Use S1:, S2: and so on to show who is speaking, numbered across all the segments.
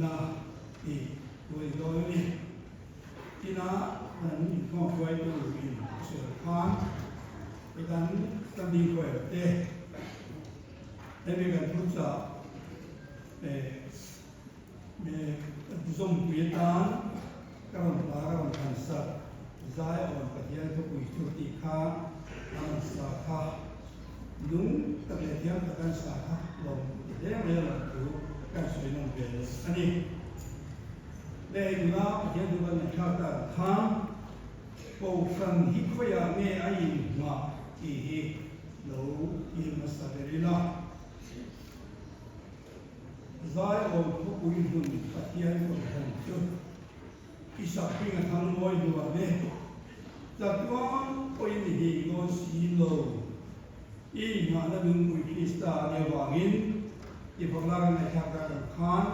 S1: na tih tur a ni dawn a ni. Tina kan inkhawm hruaitu in a sawi khan i kan standing choir te hemi kan thuchah eh zawmpui atan ka rawn hla ka rawn thlan sak zai awm Pathian thupui chu tih kha a rawn sa kha nung tak leh thiam tak an sa kha lawm ti hle mai a lawm thu kan sawi nawm ve leh a ni. Leh nula Pathian thu kan ngaihthlak tak ang khan Kohhran hi khawiah nge a inhmah tih hi lo ti hmasa ber ila. Zaiawm khawpui hmun Pathian Kohhran chu i sakhring a thang mawi nuam e. Chatuan pawhin i hing dawn si lo. I inngahna nunpui Krista a nih avangin i vawrlak a ngaihthlak tak ang khan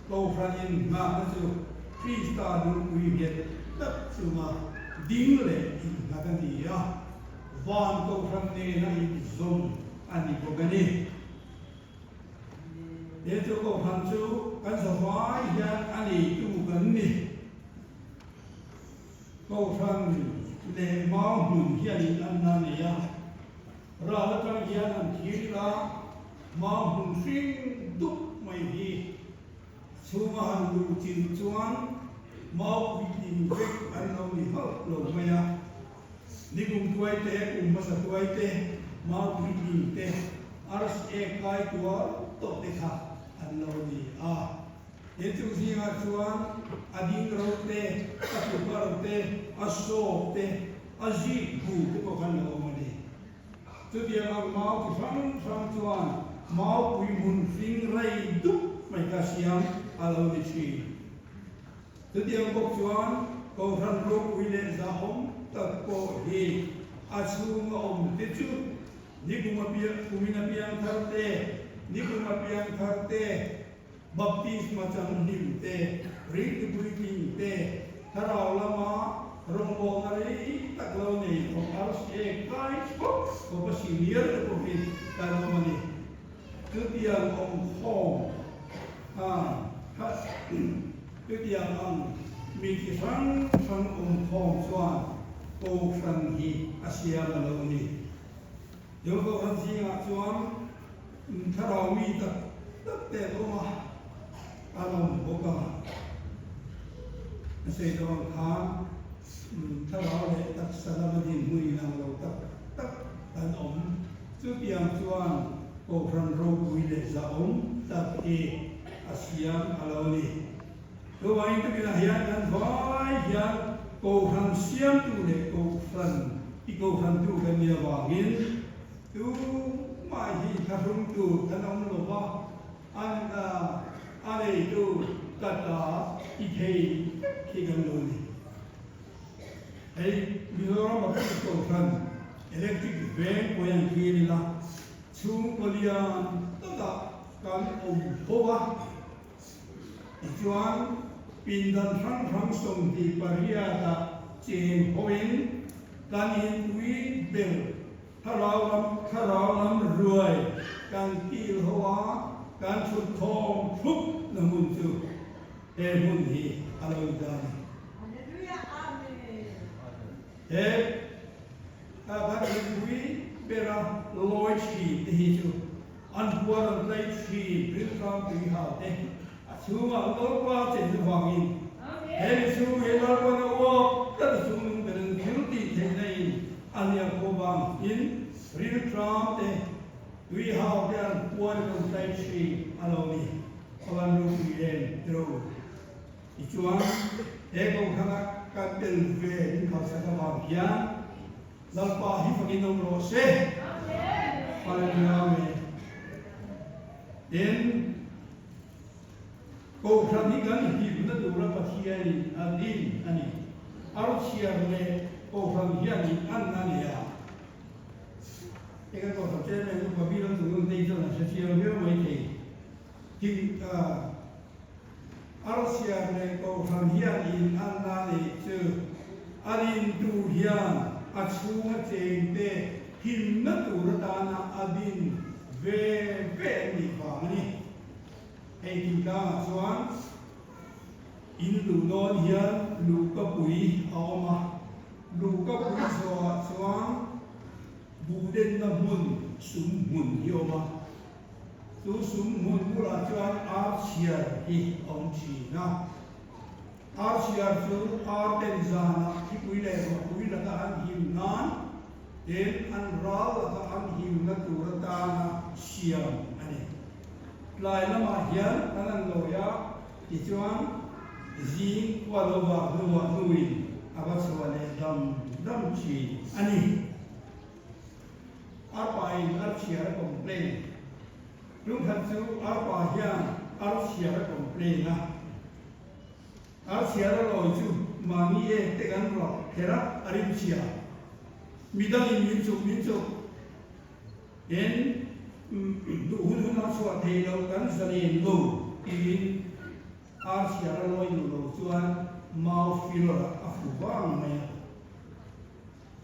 S1: Kohhran inngahna chu Krista nunpui nghet tak chunga ding leh innghat a ni a, van Kohhran nena inzawm a ni bawk a ni. He chu Kohhran chu kan zavai hian a neitu kan ni. Kohhran leh mau hmun hianin an la nei a, ral atang hian an thir a, mau hmun hring dup mai hi chhunga han luh chilh chuan mau puitling vek an lo ni hauh lo mai a. Nikum tuai te, kum hmasa tuai te, mau puitling te, arsi ek kai tuar tawh te kha an lo ni a. He chung zingah chuan a ding ro te, a tluka ro te, a sawp te, a zik bu te pawh khan lo awm a ni. Chutiang ang mau chi hrang hrang chuan maupui hmun hring rei dup mai kha siam a lo ni thin. Chutiang bawk chuan Kohhran ropui leh zahawm tak pawh hi a chhunga awm te chu nikum apiang kumin apiang thar te, nikum apiang thar te, Baptisma chang hlim te, ringtu puitling te, thlarau lama rawngbawlna rei tak lo nei khawp RCA kai chhuak khawp a senior te pawh hi kan awm a ni. Chutiang awm khawm a kha chutiang ang mi chi hrang hrang awm khawm chuan Kohhran hi a siam a lo ni. Chu Kohhran zingah chuan Thlarau mi tak tak te an awm a, an awm bawk a. A sawi tawh ang khan thlarau leh taksa lama dinhmun inang lo tak tak an awm. Chutiang chuan Kohhran ropui leh zahawm tak hi a siam a lo ni. Chuvangin tukinah hian kan vai hian Kohhran siamtu leh Kohhran i Kohhrantu kan nih avangin, Tu mah hi thlahrung tur kan awm lo va, an a neitu ka ta i thei vek hi kan lo ni. Hei Mizoram a kan kohhran electric veng pawh hian thlir ila, chhungkaw lian takah kan awm ho va, tichuan pindan hrang hrang 28 ah cheng hoin kan inpui ber Thlarau lam thlarau lam ruai kan kil ho a, kan thut thawm thlup na hmun chu he hmun hi a lo ni ta a ni. He kan inpui bera lawi thin te hi chu an huar an tlai thin rilram tui hau te a chhungah Lalpa chen avangin he mi chhung hi Lalpan a uap tlat a chungnung berin thil tih theihna in A hliam pawh vang in rilṭam te, tui hau te an puan rawn tlai ṭhin a lo ni. A van ropui em tiro. Tichuan, he kohhrana kan tel ve min hausak avang hian Lalpa hi fakin awm rawh se. Hallelujah Amen. Tin, Kohhran hi kan hlimna tura Pathianin a din a ni. Archhiar leh Kohhran hian in an a nei a. Hei kan Kohhran Chairman Upa Bill a tungnun te hi chuan an hre chiang viau mai thei. Tin, Archhiar leh Kohhran hian in an a neih chu a rintu hian a chhunga chengte hlimna tur atana a din ve ve an nih vang a ni. Hei thingtlangah chuan In luh dawn hian luhkapui a awm a, luhkapui zawhah chuan buhdenna hmun sum hmun hi a awm a, chu sum hmun bulah chuan ar chhiar hi a awm thin a. Ar chhiar chu ar ten zanah thipui leh ruahpui laka an him nan tin an ral laka an himna tur atana siam a ni. Tlai lamah hian an han lawi a, tichuan zing khua lo vak hnuah hnuin a va chhuah leh dam dam thin a ni. Arpain ar chhiar a complain. Lungkhat chu arpa hian ar chhiar a complain a. Ar chhiar a lawi chu mahni ek te kan rawh kher a, a rim chhia. Midangin min chuk min chuk. Tin, duh hun hun a chhuah thei lo kan zalen lo tiin ar chhiar a lawi duh lo chuan mau filawr ah a fu vang mai a.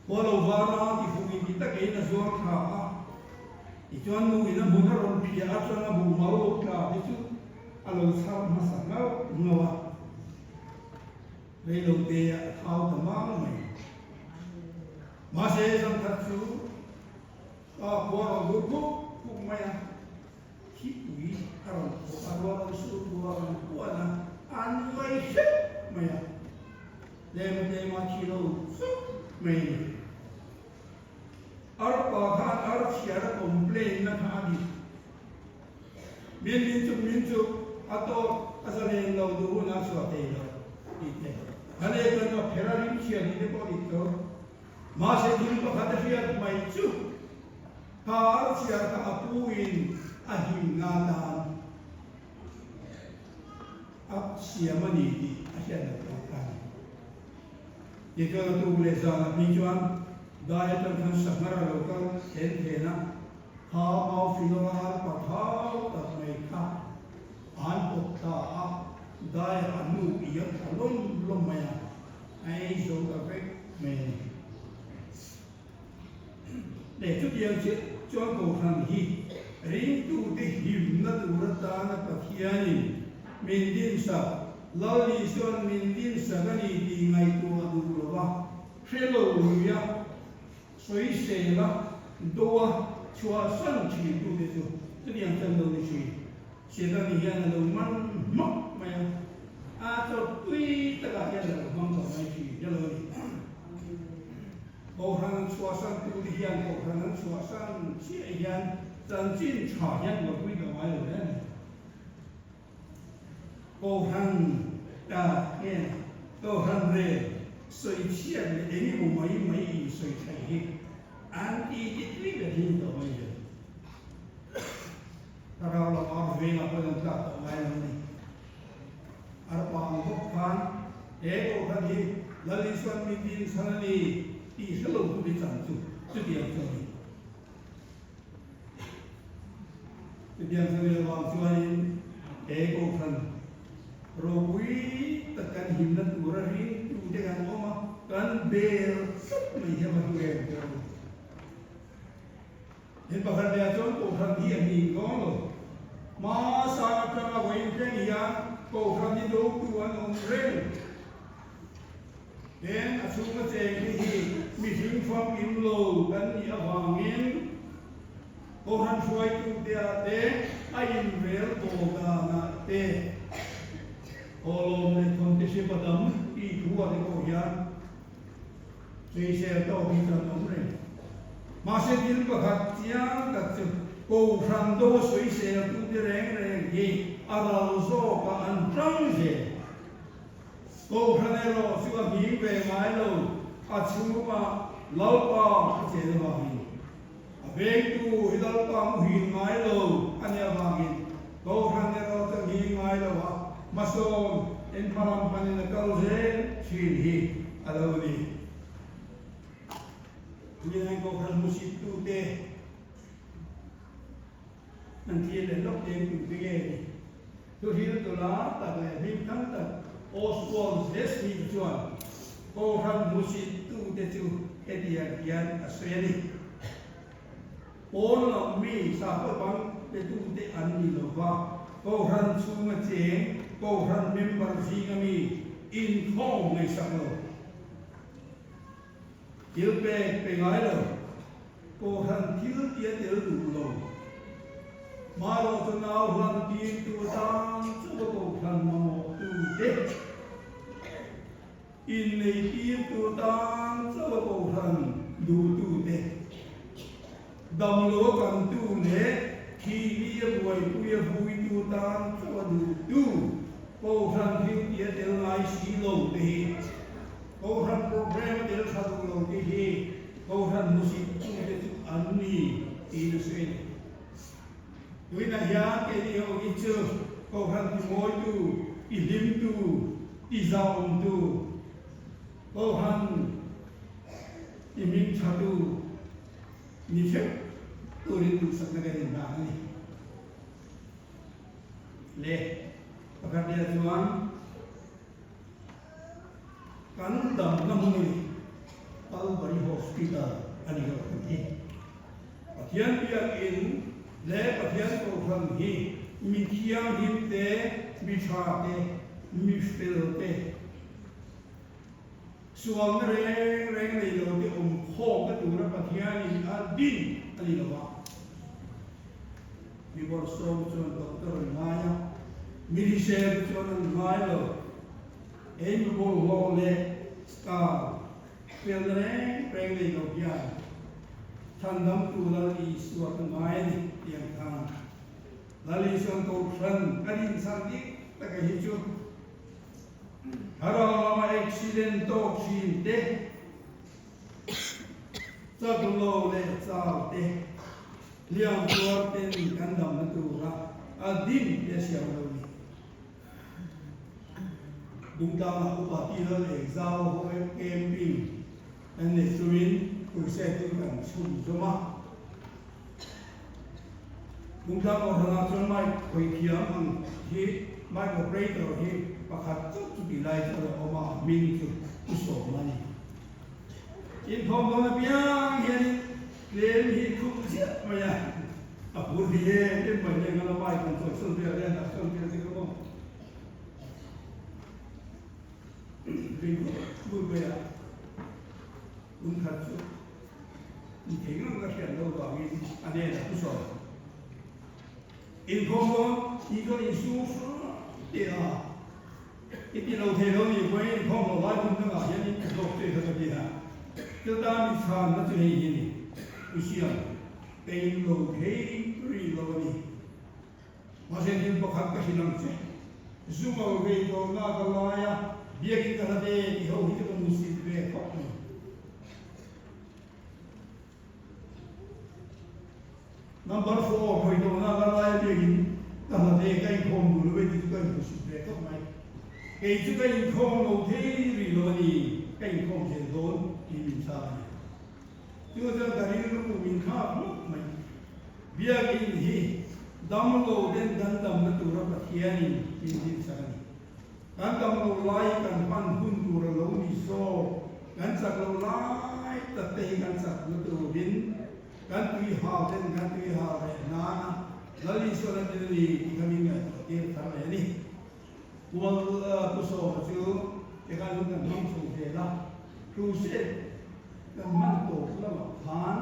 S1: Khua lo var a ti fuh in ti takin a zuar thla a, tichuan nu in a hmun a rawn phiah atanga buh mau lo tla te chu a lo chhar hmasa ngauh ngauh a, reilote a thau ta mang mai. Mahse zangkhat chu a khua rawn dur khup khup mai a, thipui a rawn thawk a, ruah rawn sur tur a rawn puan a, a nuai hrep mai a. Tlem tlema thi lo chauh mai a ni. Arpa khan ar chhiar a complain na kha a dik. Min min chuk min chuk a tawp a zalen lo duh hun a chhuah thei lo tih te. Kan ei kan va pher a rim chhia tih te pawh dik tho. Mahse thil pakhat a hriat mai chu kha ar chhiar kha a pu in a him na tan A siam a ni tih a hriat loh tawh kha a ni. Tichuan a tuk leh zanah phei chuan dai atang khan sanghar a lo kal then then a, kha mau filawr a arpa thau tak mai kha an pawt thla a, daiah a nu iang thla lawm lawm mai a, a ei zo ta vek mai a ni. Leh chutiang chiah chuan Kohhran hi ringtute himna tur atana Pathianin min dinsak, Lal Isua'n min dinsak a ni tih ngaihtuah duh lo va, hre lo luia sawisela doa chhuahsan thintute chu chutiang chuan lo ni thin. Setani hian a lo man hmak mai a, a chawtpui takah hian a lo hmang tawh mai thin hi a lo ni. Kohhran an chhuahsan tute hian kohhran an chhuahsan chiah hian chanchin tha hian buaipui ta ngai lo hle a ni. Kohhran ta nge kohhran rel sawi chhiat leh eng emaw mai mai in sawi thaih hi an ti ti tui ber hi ni tawh mai zel. Thlarau lam ar vengah pawhin an tlak tawh ngai lo a ni. Arpa ang bawk khan he kohhran hi Lal Isua'n min din chhan a ni tih hre lo tu te chan chu chutiang chu a ni. Chutiang chu nih avang chuanin he kohhran ropui tak kan himna tura ringtu te kan awm a, kan bel tlat mai hi a va hlu em tih a ni. Hei pakhat leh ah chuan Kohhran hi a hning dawn lo. Hmasang atanga vawiin thleng hian Kohhran hi dotu an awm reng. Tin, a chhunga cheng te hi mihring famkim lo kan nih avangin Kohhran hruaitute ah te a inrel bawl danah te thawhlawm leh thawnte hripa dam tih thu ah te pawh hian Sawisel tawk hi chuan awm reng. Mahse thil pakhat chiang tak chu Kohhran do sawisel tute reng reng hi a ral zawkah an tang zel. Kohhran erawh chu a hming ve ngai lo, a chhungah Lalpa a chen avangin. A vengtu hi Lalpa muhil ngai lo a nih avangin Kohhran erawh chu a hming ngai lo a, hmasawn en hmalam panin a kal zel thin hi a lo ni. Tuihnai Kohhran hmusittute an thlir leh lawk teng tu te nge ni? Thuhril tula tak leh hmingthang tak Oswald Zesnik chuan Kohhran hmusittute chu hetiang hian a sawi a ni. Pawn lam mi sakhaw bang petute an ni lo va, Kohhran chhunga cheng. Kohhran member zinga mi inkhawm ngaihsak lo, thil pek pe ngai lo, Kohhran thil tia tel duh lo, hmarawh chu nau hlan tirtu tan chauha Kohhran mamawhtu te, Innei tirtu tan chauha Kohhran duhtute, damlo a kantu leh thihni a buaipui a vuitu tan chauha duhtu Kohhran thil tih a tel ngai si lo te hi, Kohhran program a tel tha duh lo te hi Kohhran hmusittute chu an ni tiin a sawi a ni. Tuinah hian keini ho hi chu Kohhran timawitu, tihlimtu, tizauawmtu, Kohhran tihmingthatu ni theuh turin duhsakna kan inhlan a ni. Le pakhat leh chuan kan damna hmun a ni, Kalvari Hospital a ni lo kan ti. Pathian biakinn leh Pathian Kohhran hi mi thianghlim te, mi tha te, mi fel te, sualna reng reng nei lo te awm khawmna tura Pathianin a din a ni lo va. Mi bawrhsawm chuan doctor an ngai a, mi hrisel chuan an ngai lo. Ei mi bawlhhlawh leh star Felna reng reng nei lo hian Chhandamtu Lal Isua ka ngai a ni tih ang khan Lal Isuan Kohhran ka dinchhan dik taka hi chu Thlarau lama accident tawk thin te, chak lo leh chau te, hliam tuar ten kan damna tura a din te a siam lo ni. Bungtlangah upa ti lal eng zau ho camping kan nei chungin crusade chu kan chhun zawm a. Bungtlang Kohhranah chuan mic khawih thiam ang hi mic operator hi pakhat chauh chu ti lai chu a lo awm a, a hming chu U Sawm a ni. Inkhawm dawn apiang hianin tlem hi khum ziah mai a, a phur hi em em mai leng a la mic han chawi sawn vel hian a sawn vel zek a maw. Ring vut vut mai a, kum khat chu mi thei ngang ka hriat lo vangin a hnenah thu sawi. Inkhawm dawn tih chuan insum teh a. I ti lo thei lo ni pawhin inkhawm lo lai hun dangah hian in ti zawk che kha ka ti a. Chuta mi chhanna chu hei hi a ni, U Siam, ka in lo thei rih lo a ni. Mahse thil pakhat ka hrilh ang che, zu ngo vei tawhna ka lai a, biakin ka hla ve tih ho hi chu ka hmusit ve khawp mai. Number 4, Khawi tawhna ka lai a biakin ka hla ve, ka inkhawm duh lo e tih chu ka inhmusit ve khawp mai. Kei chu ka inkhawm lo thei rih lo a ni, ka inkhawm zel dawn tih min chhang a ni. Chu chuan ka rilru min thlak hlawk mai. Biakin hi damlo ten kan damna tura Pathianin min dinsak a ni. Kan damlo lai hi kan hman hun tur a lo ni zawk. Kan chak lo lai tak te hi kan chakna turin kan tui hau ten kan tui hau reh nana Lal Isuan a din a ni tih kha min ngaihtuah tir thar leh a ni. Kual Pu Sawma chu tikhan hun kan hmang chho zel a, crusade kan hman tawp lamah khan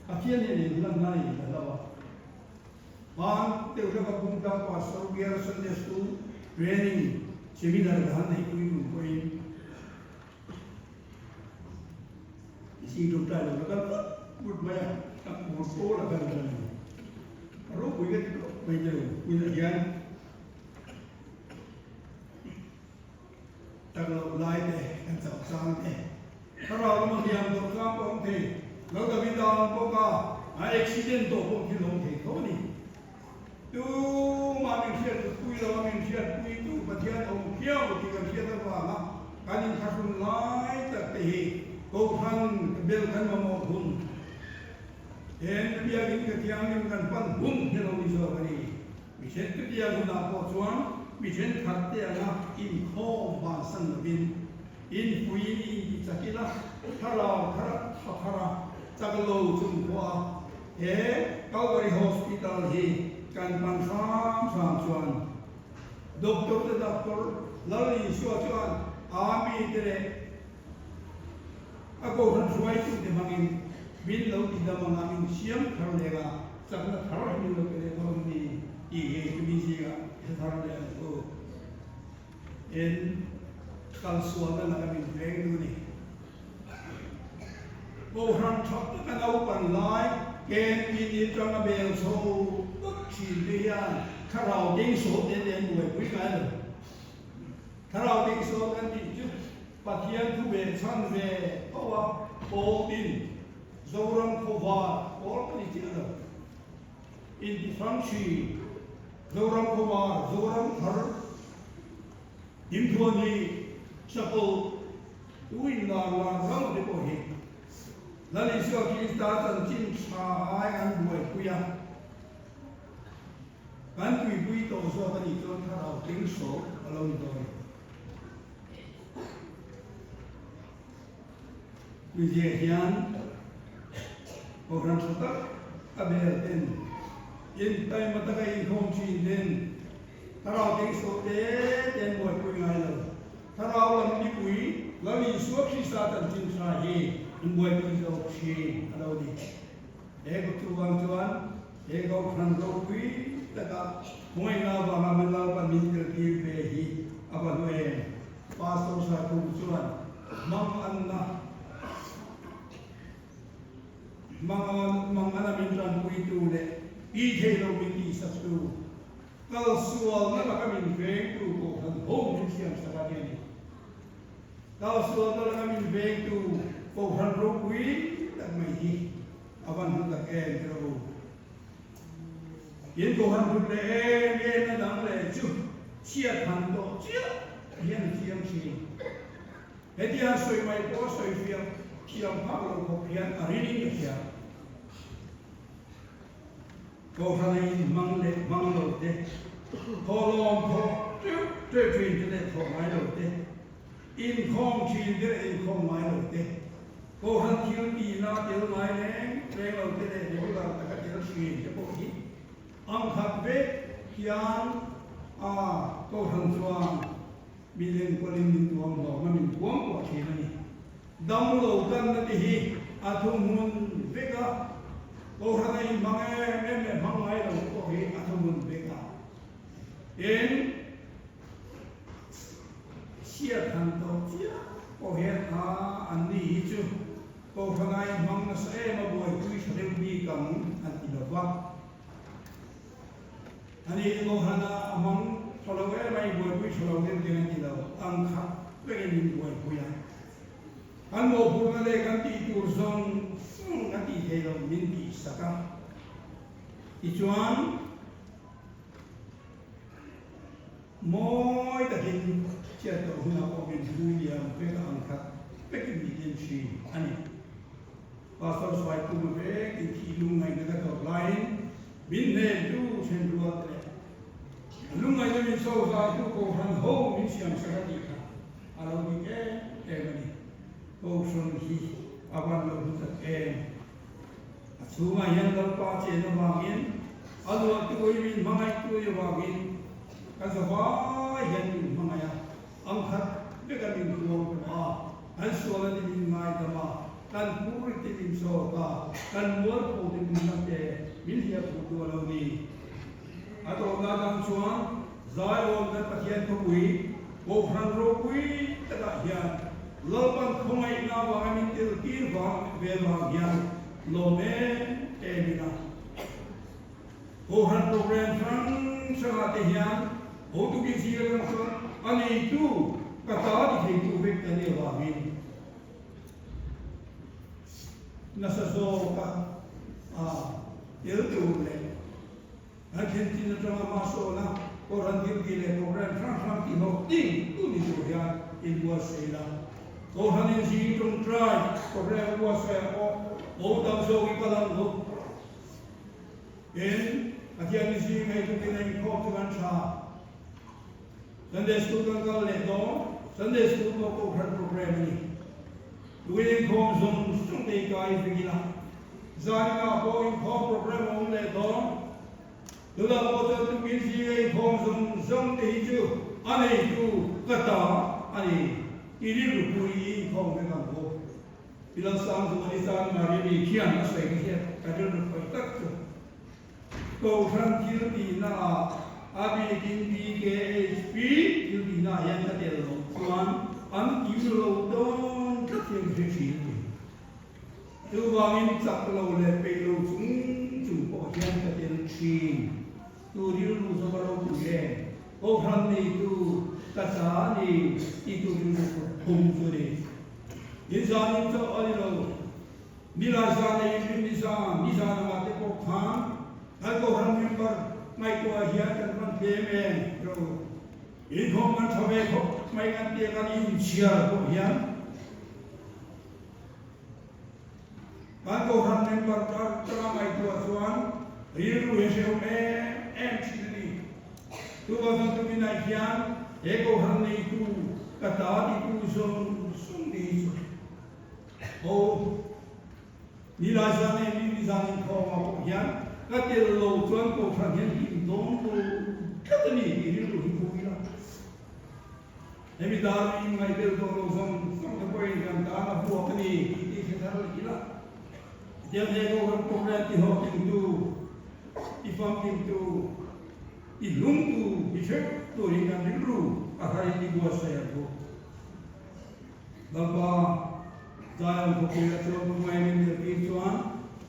S1: Pathian hian inhlanna a nei ta hlauh a. Hman deuh hleka Bungtlang Pastor Bial Sunday School Training Seminar ka han neihpui tum pawhin zing ṭawngṭai lo la kal vut vut mai a, ka phur pawl a kal ta ni. A ropui ka ti khawp mai deuh hunah hian tak loh lai te kan chauh chang te thlarau lama hliam tawh chang pawh a awm thei lo Davida ang bawk a a accident tawh pawh thil awm thei tho a ni. Tumah min hriat pui lo a min hriat pui tu Pathian awm khiau tih kan hriat avanga kan inthlahrun lai tak te hi Kohhran bel kan mamawh hun Heng biakin ka thianghlim kan pan hun hi lo ni zawk a ni. Mi thenkhatia hunah pawh chuan mi thenkhat te anga inkhawm bansan lovin inpuiin inti chak ila, thlarau thar tha thar a chak lo chung pawh a he Calvary Hospital hi kan pan hram hram chuan. Doctor te doctor Lal Isua chuan a mite leh a kohhran hruaitute hmangin min lo ti dam anga min siam thar leh anga chakna thar hi min lo pe leh dawn a ni tih hi chumi zingah hre thar leh ang u. En kalsualna laka min veng duh a ni. Kohhran tha taka naupan lai KMPD atanga bel chho vak thin te hian thlarau ding sawt te te an buaipui ngai lo. Thlarau ding sawt kan tih chu Pathian thu ve chhan ve tho a, Pawl-in Zoram khawvar pawl ka ni chiah lo. Intihrang thin Zoram khawvar Zoram thar Himthuan hi chapel tuin lar lar rau te pawh hi Lal Isua Krista chanchin tha ai an buaipui a, kan tuipui tawh zawk a nih chuan thlarau tling sawt a lo ni dawn. Tuizia hian Kohhran tha tak a bel ten intaima taka inkhawm thin ten Thlarau ding sawh te te an buaipui ngai lo. Thlarau lam mipui Lal Isua Krista chanchin tha hi an buaipui zawk thin a lo ni. He kut chuvang chuan he Kohhran ropui taka hmangaihna avanga min Lalpa min tel tir ve hi a va hnu em? Pastor Saikhum chuan mang anna mang mang ana min tanpuitu leh pi thei lo min tihsaktu Kal sualna laka min vengtu Kohhran ho min siamsak a ni. Kal sualna laka min vengtu Kohhran ropui tak mai hi a van hlu tak em ti rawh u. In Kohhran hlut leh em em na dang leh chu chhiat han tawh chiah hian a chiang thin. Hetiang sawi mai pawh a sawi fiah thiam phak lo khawp hian a rin in ka hria. Kohhran a inhmang leh hmang lo te, thawhlawm thawh teuh teuh thin te leh thawh ngai lo te, inkhawm thin te leh inkhawm ngai lo te, Kohhran thil tihna tel ngai reng reng lo te leh regular taka tel thin te pawh hi ang khat vek hian a Kohhran chuan min enkawlin min tuam hlawm a, min tuam kuah thin a ni. Damlo tanna te hi a thuhmun vek a, Kohhran a inhmang em em leh hmang ngai lo pawh hi a thuhmun vek a. Tin, chhiat han tawh chiah pawh hian a an ni hi chu Kohhran a inhmang nasa em a buaipui tha deuh bik ang an ti lo va. Ani hi Kohhran a hmang tha lo em a, i buaipui tha lo deuh ding an ti lo, ang khat vekin min buaipui a. Kan mawhphurhna leh kan tih tur zawng zawng kan tih thei lo min tih sak a. Tichuan, mawi takin chhiat tawh hunah pawh min hlui liam vek a, ang khat vekin min en thin a ni. Pastor Sawikhuma vek inthih lungngaihna ka tawrh laiin min hnentu thenrual te leh a lungngaihna min sozaitu Kohhran ho min siamsak a tih kha a lo dik em em a ni. Kohhran hi a van lo hlu tak em. A chhungah hian Lalpa chen avangin a luahtu hi min hmangaihtu avangin kan zavai hian min hmangaih a. Ang khat vek a min huam pawh a, kan sual a ni min ngaidam a, kan phur te min chawk a, kan mualpho te min lam te min hliah phuh duh a lo ni. A tawpna dang chuan Zion kan Pathian khawpui Kohhran ropui takah hian Lalpan khawngaihna avanga min tel tir vang ve vang hian lawm em em ila. Kohhran program hrang hrangah te hian hotuki zir atang chuan a neitu ka ta ti theitu vek kan nih avangin nasa zawka a tel tur leh an thlen chin atanga hmasawna Kohhran duty leh program hrang hrang tihhlawh ding tu ni tur hian inbuatsaih la. Kohhran in zing tawngtai program buatsaihah pawh ho tam zawk i kal ang u. Tin, Pathian ni zing hei tukin a inkhawm chu kan tha. Sunday School kan kal leh dawn, Sunday School pawh Kohhran program a ni. Tukin inkhawm zawng zawng te i kai vek ila. Zaninah pawh inkhawm program a awm leh dawn. Tunah pawh chuan tukin zinga inkhawm zawng zawng te hi chu a neitu ka ta a ni. I rilru pui i inkhawm vek ang u. I lo sang zual i tan Marini khian a sawi ka hriat ka rilru pawih tak chu. Kohhran thil tihna ah a bikin BKHP thil tihna ah hian ka tel loh chuan an kim lo dawn tlat hian ka hre thin a ni. Chuvangin chak lo leh peih lo chung chung pawh hian ka tel thin. Tu rilru zawk a ropui em? Kohhran neitu ka ta a ni tih tu rilru phung chu a ni. Inzanin chauh a ni lo. Nilai zan leh inrin ni zan, ni zan anga te pawh khan kan Kohhran member ngaihtuah hian kan van tlem em ro. Inkhawm kan tha ve khawp mai kan tia kan inchhiar pawh hian kan Kohhran member tar tanga ngaihtuah chuan rilru hi hrehawm em em thin a ni. Tuvang chuan tuminah hian he Kohhran neitu ka ta titu zawng zawng te hi chu Ho, nilai zan leh mi nizan inkhawm ah pawh hian ka tel lo chuan Kohhran hian hlim dawn lo tlat a ni tih rilru hi pu ila. Hemi dar mi inngaihbel tawh lo zawng zawng te pawhin kan tan a buak a ni tih tih hre thar leh ila. Tiang he Kohhran program tihlawhtlingtu, tifamkimtu, tihlungtu hi hreuh turin kan rilru a harin i buatsaih ang u. Lalpa, Zion khawpuia chuan khawmai min zirtir chuan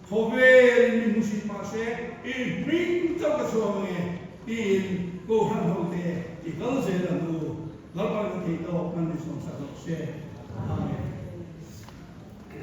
S1: khawvelin min hmusit mah se, i hming chauh ka chhuak ang e, tiin Kohhran hote i kal zel ang u. Lalpa in a thei tawk nan min sawmsak rawh se. Amen.